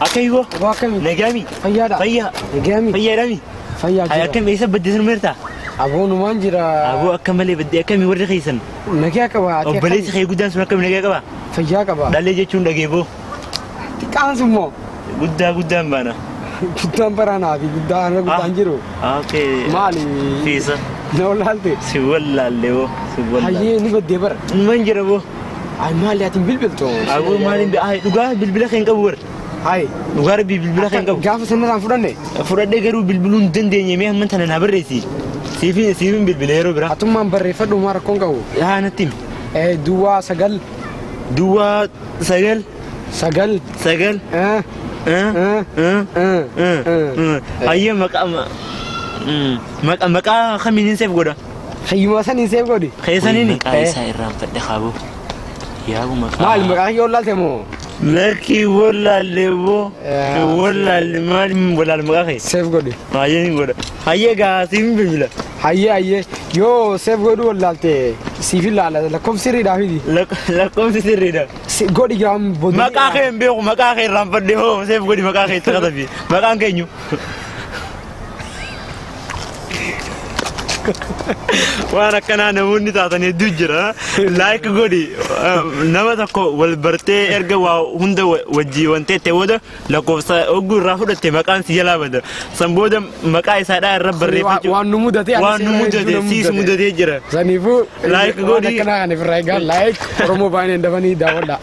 Akka Aboo akkami? Nagaami. Fayyaadha. Fayyaa. Nagaami. Fayyaadhaami. Fayyaa Hay jira. akkam eessa badde sun meerta? Aboo numaan jira. Aboo akka malee badde akkami warri keessan? Nagaa qaba. Ati Obboleessi akkami? kee guddaan sun akkami nagaa qaba? Fayyaa qaba. Dhalee jechuun dhagee boo. Xiqqaan sun moo? Guddaa guddaan baana. Guddaan baranaa fi guddaan irra guddaan jiru. Okay. Maali? Fiisa. Na wallaalte. Si wallaalle boo. Si wallaalle. Hayyee ni baddee bara. Man jira boo. Ay maali ati hin bilbiltu? Aboo maaliin ay dhugaa bilbila kee hin qabu warra. Ay. Dhugaa rabbii bilbila kee hin qabu. Gaafa sanarraan fudhanne. Fudhadhee garuu bilbiluu hin dandeenye mee hamman tana naa barreessi. Siifin bilbila yeroo biraa. Atummaan barreeffadhu maa rakkoon qabu. Yaa natti himi. Duwwaa 9. Duwwaa 9. 9. 9. Hayyee maqaa maqaa kamiinin seef godha? Hayyuma saniin seef godhi. Keessaniini? Maqaa isaa irraanfadhe qabu. Yaabu maqaa. Maali maqaa kee wallaalte moo? Lakkii wallaalle boo. Wallaalle maali wallaalle maqaa kee? Seef godhi. Hayyee ni godha. Hayyee gaa siif bilbila. Hayyee hayyee yoo seef godhuu wallaalte siif ilaala lakkoofsi sirriidhaa fidi. Lakkoofsi sirriidha. Godhi gaam bodii. Maqaa kee hin beeku maqaa kee irraanfadhe hoo seef godhi maqaa kee itti katabi. Maqaan keenyu. Waan akkanaa namoonni taatan hedduu jira. Like godhi nama tokko wal bartee erga waa hunda wajjii wanteette booda lakkoofsa ogguu irraa fudhatte maqaan si jalaa bada. San booda maqaa isaadhaa irra barreeffachuu. Waan nu mudate. Waan nu mudate siis mudatee jira. Saniifuu Like waan godhi. akkanaa kan ofirraa eegaa like Oromoo baay'inaan dafanii daawwadha.